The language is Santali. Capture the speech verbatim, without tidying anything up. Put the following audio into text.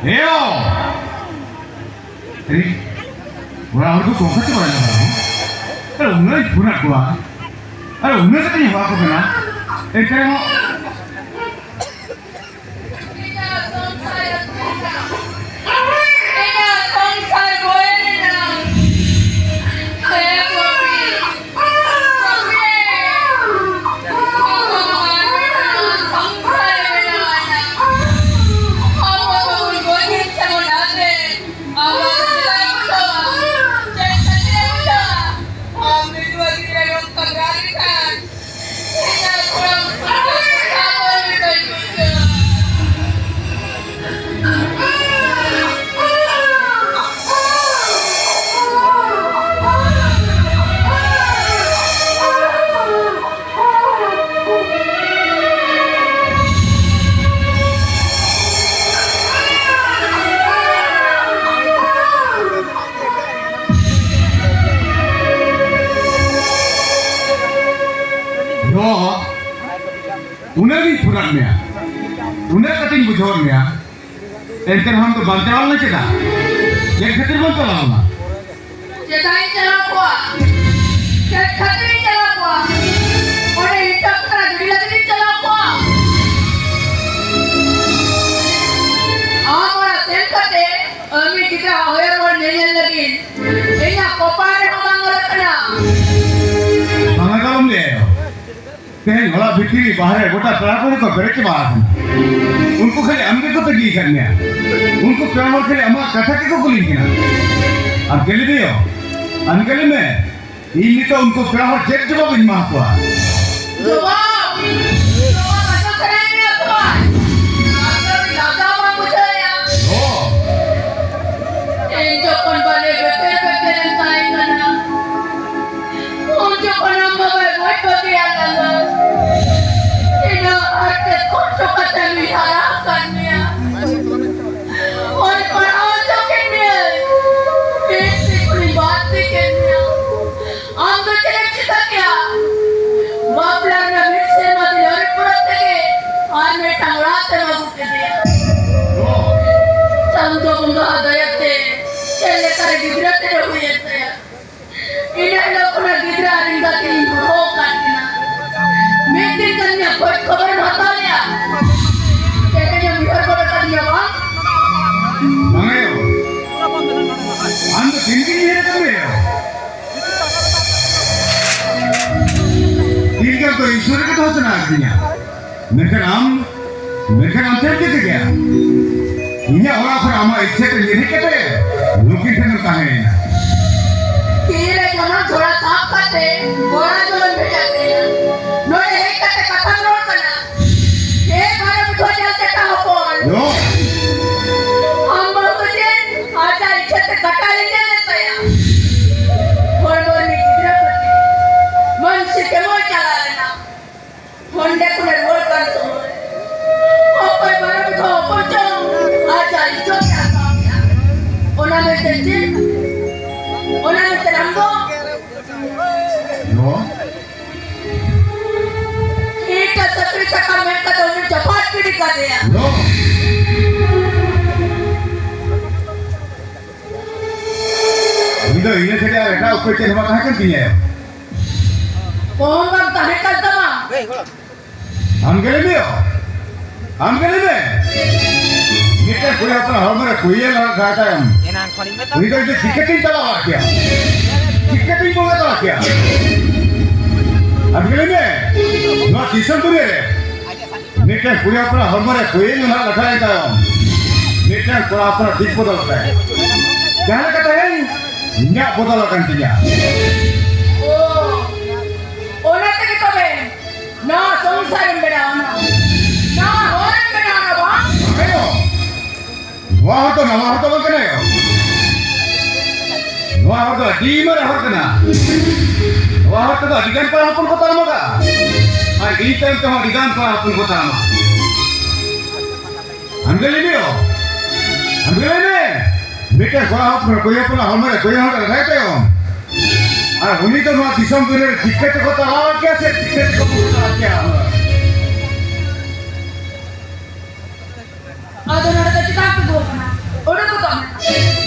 ᱮᱭᱳ! ᱟᱨᱮ, ᱚᱲᱟᱜ ᱦᱚᱲ ᱫᱚ ᱠᱚᱠᱟ ᱪᱚ ᱵᱟᱭ ᱞᱟᱜᱟᱣ᱾ ᱟᱨᱮ, ᱩᱱᱟᱹᱜ ᱤᱧ ᱯᱷᱳᱱᱟᱫ ᱠᱚᱣᱟ᱾ ᱟᱨᱮ, ᱩᱱᱟᱹᱜ ᱠᱟᱛᱮᱧ ᱦᱚᱦᱚ ᱟᱠᱚ ᱠᱟᱱᱟ᱾ ᱮᱱᱛᱮ ᱨᱮᱦᱚᱸ ᱱᱚᱣᱟ ᱩᱱᱟᱹᱜ ᱤᱧ ᱯᱷᱳᱱᱟᱫ ᱢᱮᱭᱟ, ᱩᱱᱟᱹᱜ ᱠᱟᱛᱮᱧ ᱵᱩᱡᱷᱟᱹᱣᱟᱫ ᱢᱮᱭᱟ, ᱮᱱᱛᱮ ᱨᱮᱦᱚᱸ ᱟᱢ ᱫᱚ ᱵᱟᱢ ᱪᱟᱞᱟᱣ ᱞᱮᱱᱟ᱾ ᱪᱮᱫᱟᱜ? ᱪᱮᱫ ᱠᱷᱟᱹᱛᱤᱨ ᱵᱟᱢ ᱪᱟᱞᱟᱣ ᱞᱮᱱᱟ? ᱪᱮᱫᱟᱜ ᱤᱧ ᱪᱟᱞᱟᱣ ᱠᱚᱜᱼᱟ? ᱪᱮᱫ ᱠᱷᱟᱹᱛᱤᱨ ᱤᱧ ᱪᱟᱞᱟᱣ ᱠᱚᱜᱼᱟ? ᱚᱸᱰᱮ ᱤᱧ ᱴᱟᱠᱟ ᱜᱤᱰᱤ ᱞᱟᱹᱜᱤᱫ ᱤᱧ ᱪᱟᱞᱟᱣ ᱠᱚᱜᱼᱟ? ᱟᱢ ᱚᱲᱟᱜ ᱥᱮᱱ ᱠᱟᱛᱮ ᱟᱢᱤᱡ ᱜᱤᱫᱽᱨᱟᱹ ᱦᱚᱭᱚ ᱨᱩᱣᱟᱹᱲ ᱧᱮᱧᱮᱞ ᱞᱟᱹᱜᱤᱫ ᱤᱧᱟᱹᱜ ᱠᱚᱯᱟᱲ ᱨᱮᱦᱚᱸ ᱵᱟᱝ ᱚᱞ ᱟᱠᱟᱱᱟ᱾ ᱵᱟᱝ ᱟᱞᱚᱢ ᱞᱟᱹᱭᱟ᱾ ᱛᱮᱦᱮᱧ ᱚᱲᱟᱜ ᱵᱷᱤᱛᱤᱨ ᱵᱟᱦᱨᱮ ᱜᱚᱴᱟ ᱯᱮᱲᱟ ᱯᱟᱹᱲᱦᱟᱹ ᱠᱚ ᱵᱮᱨᱮᱫ ᱪᱟᱵᱟ ᱟᱠᱟᱱᱟ᱾ ᱩᱱᱠᱩ ᱠᱷᱟᱹᱞᱤ ᱟᱢ ᱜᱮᱠᱚ ᱛᱟᱹᱜᱤ ᱟᱠᱟᱫ ᱢᱮᱭᱟ᱾ ᱩᱱᱠᱩ ᱯᱮᱲᱟ ᱦᱚᱲ ᱠᱷᱟᱹᱞᱤ ᱟᱢᱟᱜ ᱠᱟᱛᱷᱟ ᱜᱮᱠᱚ ᱠᱩᱞᱤ ᱠᱟᱱᱟ᱾ ᱟᱢ ᱜᱮ ᱞᱟᱹᱭ ᱢᱮ ᱭᱚ, ᱟᱢ ᱜᱮ ᱞᱟᱹᱭ ᱢᱮ, ᱤᱧ ᱱᱤᱛᱚᱜ ᱩᱱᱠᱩ ᱯᱮᱲᱟ ᱦᱚᱲ ᱪᱮᱫ ᱡᱚᱵᱟᱵ ᱤᱧ ᱮᱢᱟ ᱠᱚᱣᱟ? ᱡᱚᱵᱟᱵ? ᱡᱚᱵᱟᱵ ᱟᱡᱚᱢ ᱥᱟᱱᱟᱭᱮᱫ ᱢᱮᱭᱟ ᱛᱚ? ᱟᱢ ᱫᱚ ᱟᱹᱰᱤ ᱞᱟᱡᱟᱣ ᱵᱟᱢ ᱵᱩᱡᱷᱟᱹᱣᱮᱫᱼᱟ? ᱚ᱾ ᱤᱧ ᱡᱚᱠᱷᱚᱱ ᱵᱟᱞᱮ ᱵᱮᱛᱮᱨ ᱵᱮᱛᱮᱨ ᱮᱢ ᱛᱟᱦᱮᱸ ᱠᱟᱱᱟ, ᱩᱱ ᱡᱚᱠᱷᱚᱱ ᱟᱢ ᱵᱟᱵᱟᱭ ᱜᱚᱡ ᱵᱟᱹᱜᱤᱭᱟᱫ ᱞᱟᱝᱟ, ᱛᱤᱱᱟᱹᱜ ᱦᱟᱨᱠᱮᱛ ᱠᱚᱥᱴᱚ ᱠᱟᱛᱮ ᱤᱧ ᱦᱟᱨᱟ ᱟᱠᱟᱫ ᱢᱮᱭᱟ᱾ ᱚᱞ ᱯᱟᱲᱦᱟᱣ ᱦᱚᱪᱚ ᱠᱮᱫ ᱢᱮᱭᱟᱭ, ᱵᱮᱥ ᱥᱠᱩᱞᱤᱧ ᱵᱷᱚᱨᱛᱤ ᱠᱮᱫ ᱢᱮᱭᱟ᱾ ᱟᱢ ᱫᱚ ᱪᱮᱫ ᱮᱢ ᱪᱤᱠᱟ ᱠᱮᱭᱟ? ᱵᱟᱯᱞᱟ ᱨᱮᱱᱟᱜ ᱢᱤᱫ ᱥᱮᱨᱢᱟ ᱫᱤᱱ ᱜᱤᱫᱽᱨᱟᱹ ᱛᱮ ᱦᱩᱭᱮᱱ ᱛᱟᱭᱟ᱾ ᱤᱱᱟᱹ ᱦᱤᱞᱳᱜ ᱠᱷᱚᱱᱟᱜ ᱜᱤᱫᱽᱨᱟᱹ ᱟᱨ ᱤᱧ ᱜᱟᱛᱮ ᱤᱧ ᱫᱚᱦᱚ ᱟᱠᱟᱫ ᱠᱤᱱᱟ᱾ ᱢᱤᱫ ᱫᱤᱱ ᱜᱟᱱ ᱤᱧᱟᱹᱜ ᱠᱷᱚᱡᱽ ᱠᱷᱚᱵᱚᱨᱮᱢ ᱦᱟᱛᱟᱣ ᱞᱮᱭᱟ? ᱛᱮᱦᱮᱧ ᱮᱢ ᱩᱭᱦᱟᱹᱨ ᱜᱚᱫ ᱟᱠᱟᱫᱤᱧᱟ ᱵᱟᱝ? ᱵᱟᱝ ᱟᱭᱳ, ᱟᱢ ᱫᱚ ᱛᱤᱱ ᱫᱤᱱ ᱩᱭᱦᱟᱹᱨ ᱟᱠᱟᱫ ᱢᱮᱭᱟ? ᱛᱤᱱ ᱜᱟᱱ ᱫᱚ ᱤᱥᱚᱨ ᱜᱮ ᱫᱚᱦᱚ ᱥᱟᱱᱟ ᱟᱠᱟᱫᱤᱧᱟ᱾ ᱢᱮᱱᱠᱷᱟᱱ ᱟᱢ, ᱢᱮᱱᱠᱷᱟᱱ ᱟᱢ ᱪᱮᱫ ᱪᱤᱠᱟᱹ ᱠᱮᱭᱟ? ᱤᱧᱟᱹᱜ ᱚᱲᱟᱜ ᱠᱷᱚᱱ ᱟᱢᱟᱜ ᱤᱪᱪᱷᱟᱹ ᱛᱮ ᱧᱤᱨ ᱦᱮᱡ ᱠᱟᱛᱮ ᱱᱩᱠᱤᱱ ᱴᱷᱮᱱ ᱮᱢ ᱛᱟᱦᱮᱸᱭᱮᱱᱟ᱾ ᱛᱤᱨᱮ ᱡᱚᱱᱚᱜ ᱡᱷᱚᱲᱟ ᱥᱟᱵ ᱠᱟᱛᱮ ᱜᱚᱲᱟ ᱡᱚᱱᱚᱜ ᱵᱷᱮᱡᱟ ᱠᱮᱫᱟ᱾ ᱱᱚᱰᱮ ᱦᱮᱡ ᱠᱟᱛᱮ ᱠᱟᱛᱷᱟᱢ ᱨᱚᱲ ᱠᱟᱱᱟ᱾ ᱮ ᱵᱟᱨᱚ ᱵᱤᱜᱷᱟᱹ ᱡᱟᱞ ᱪᱟᱠᱟ ᱦᱚᱯᱚᱱ᱾ ᱱᱚ᱾ ᱟᱢ ᱵᱟᱹᱦᱩ ᱫᱚ ᱪᱮᱫ ᱟᱡᱟᱜ ᱤᱪᱪᱷᱟᱹ ᱛᱮ ᱠᱟᱴᱟ ᱞᱮᱸᱡᱮᱫ ᱞᱮᱱ ᱛᱟᱭᱟ? ᱦᱚᱲᱢᱚ ᱨᱤᱱᱤᱡ ᱜᱤᱫᱽᱨᱟᱹ ᱯᱨᱚᱛᱤ ᱢᱟᱹᱱᱥᱤ ᱠᱮᱢᱚᱭ ᱪᱟᱞᱟᱣ ᱞᱮᱱᱟ᱾ ᱦᱚᱱᱰᱮ ᱠᱷᱚᱱᱮ ᱨᱩᱣᱟᱹᱲ ᱠᱟᱱ ᱥᱚᱢᱚᱭ ᱚᱠᱚᱭ ᱵᱟᱨᱚ ᱵᱤᱜᱷᱟᱹ ᱦᱚᱯᱚᱱ ᱪᱚᱝ ᱟᱡᱟᱜ ᱤᱡᱽᱡᱚᱛ ᱮ ᱦᱟᱛᱟᱣ ᱠᱮᱫᱟ᱾ ᱚᱱᱟ ᱢᱮᱱᱛᱮ ᱪᱮᱫ? ᱚᱱᱟ ᱢᱮᱱᱛᱮ ᱟᱢ ᱫᱚ ᱱᱚᱣᱟ? ᱤᱧ ᱫᱚ ᱥᱟᱹᱠᱲᱤ ᱥᱟᱠᱟᱢ ᱢᱮᱱ ᱠᱟᱛᱮ ᱩᱱᱤ ᱪᱟᱯᱟᱫ ᱜᱤᱰᱤ ᱠᱟᱫᱮᱭᱟ᱾ ᱱᱚᱣᱟ? ᱩᱱᱤ ᱫᱚ ᱤᱱᱟᱹ ᱪᱷᱟᱰᱟ ᱟᱨ ᱮᱴᱟᱜ ᱩᱯᱟᱹᱭ ᱪᱮᱫ ᱦᱚᱸ ᱵᱟᱝ ᱛᱟᱦᱮᱸ ᱠᱟᱱ ᱛᱤᱧᱟᱹ᱾ ᱠᱚᱦᱚᱸ ᱵᱟᱝ ᱛᱟᱦᱮᱸ ᱠᱟᱱ ᱛᱟᱢᱟ᱾ ᱟᱢ ᱜᱮ ᱞᱟᱹᱭ ᱢᱮ ᱭᱚ᱾ ᱟᱢ ᱜᱮ ᱞᱟᱹᱭ ᱢᱮ᱾ ᱢᱤᱫᱴᱮᱱ ᱠᱩᱲᱤ ᱦᱚᱯᱚᱱᱟᱜ ᱦᱚᱲᱢᱚ ᱨᱮ ᱠᱩᱭᱮ ᱞᱟᱜᱟᱣ ᱛᱟᱭᱚᱢ᱾ ᱮᱱᱟᱱ ᱠᱷᱚᱱᱤᱧ ᱢᱮᱛᱟᱢ ᱩᱱᱤ ᱫᱚ ᱤᱧ ᱫᱚ ᱪᱤᱠᱟᱹᱛᱤᱧ ᱛᱟᱞᱟ ᱚᱲᱟᱜ ᱠᱮᱭᱟ? ᱪᱤᱠᱟᱹᱛᱤᱧ ᱵᱚᱸᱜᱟ ᱛᱟᱞᱟ ᱠᱮᱭᱟ? ᱟᱢ ᱜᱮ ᱞᱟᱹᱭ ᱢᱮ᱾ ᱱᱚᱣᱟ ᱫᱤᱥᱚᱢ ᱫᱩᱱᱤᱭᱟᱹ ᱨᱮ ᱢᱤᱫᱴᱮᱱ ᱠᱩᱲᱤ ᱦᱚᱯᱚᱱᱟᱜ ᱦᱚᱲᱢᱚ ᱨᱮ ᱠᱩᱭᱮ ᱧᱩᱨᱦᱟᱜ ᱞᱮᱠᱷᱟᱱ ᱛᱟᱭᱚᱢ ᱢᱤᱫᱴᱮᱱ ᱠᱚᱲᱟ ᱦᱚᱯᱚᱱᱟᱜ ᱫᱤᱠ ᱵᱚᱫᱚᱞ ᱛᱟᱭ᱾ ᱡᱟᱦᱟᱸ ᱞᱮᱠᱟ ᱛᱮᱦᱮᱧ ᱤᱧᱟᱹᱜ ᱵᱚᱫᱚᱞ ᱟᱠᱟᱱ ᱛᱤᱧᱟ᱾ ᱚ, ᱚᱱᱟ ᱛᱮᱜᱮ ᱛᱚᱵᱮ ᱱᱟᱣᱟ ᱥᱚᱝᱥᱟᱨᱮᱢ ᱵᱮᱱᱟᱣᱟ, ᱱᱟᱣᱟ ᱦᱚᱨᱮᱢ ᱵᱮᱱᱟᱣᱟ ᱵᱟᱝ? ᱦᱮᱸ᱾ ᱱᱚᱣᱟ ᱦᱚᱲ ᱫᱚ ᱱᱟᱣᱟ ᱦᱚᱲ ᱫᱚ ᱵᱟᱝ ᱠᱟᱱᱟᱭ᱾ ᱱᱚᱣᱟ ᱦᱚᱲ ᱫᱚ ᱟᱹᱰᱤ ᱢᱟᱨᱟᱝ ᱦᱚᱲ ᱠᱟᱱᱟ᱾ ᱱᱚᱣᱟ ᱦᱚᱲ ᱛᱮᱫᱚ ᱟᱹᱰᱤ ᱜᱟᱱ ᱠᱚᱲᱟ ᱦᱚᱯᱚᱱ ᱠᱚ ᱛᱟᱲᱟᱢ ᱟᱠᱟᱫᱼᱟ᱾ ᱟᱨ ᱤᱧ ᱛᱟᱭᱚᱢ ᱛᱮᱦᱚᱸ ᱟᱹᱰᱤ ᱜᱟᱱ ᱠᱚᱲᱟ ᱦᱚᱯᱚᱱ ᱠᱚ ᱛᱟᱲᱟᱢᱟ᱾ ᱟᱢ ᱜᱮ ᱞᱟᱹᱭ ᱢᱮ᱾ ᱟᱢ ᱜᱮ ᱞᱟᱹᱭ ᱢᱮ᱾ ᱢᱤᱫᱴᱮᱱ ᱠᱚᱲᱟ ᱦᱚᱯᱚᱱ, ᱠᱩᱲᱤ ᱦᱚᱯᱚᱱᱟᱜ ᱦᱚᱲᱢᱚ ᱨᱮ ᱠᱩᱭᱮ ᱦᱚᱸ ᱨᱟᱠᱷᱟᱭ ᱛᱟᱭᱚᱢ᱾ ᱟᱨ ᱩᱱᱤ ᱫᱚ ᱱᱚᱣᱟ ᱫᱤᱥᱚᱢ ᱫᱩᱱᱤᱭᱟᱹ ᱨᱮ ᱪᱤᱠᱟᱹ ᱛᱮᱠᱚ ᱛᱟᱲᱟᱢ ᱠᱮᱭᱟ ᱥᱮ ᱪᱤᱠᱟᱹ ᱛᱮᱠᱚ ᱵᱩᱡᱷᱟᱹᱣ ᱠᱮᱭᱟ? ᱟᱫᱚ ᱱᱚᱰᱮ ᱫᱚ ᱪᱮᱫᱟᱜ ᱯᱮ ᱫᱩᱲᱩᱵ ᱠᱟᱱᱟ? ᱩᱰᱩᱠ ᱜᱚᱫᱚᱜ ᱢᱮ᱾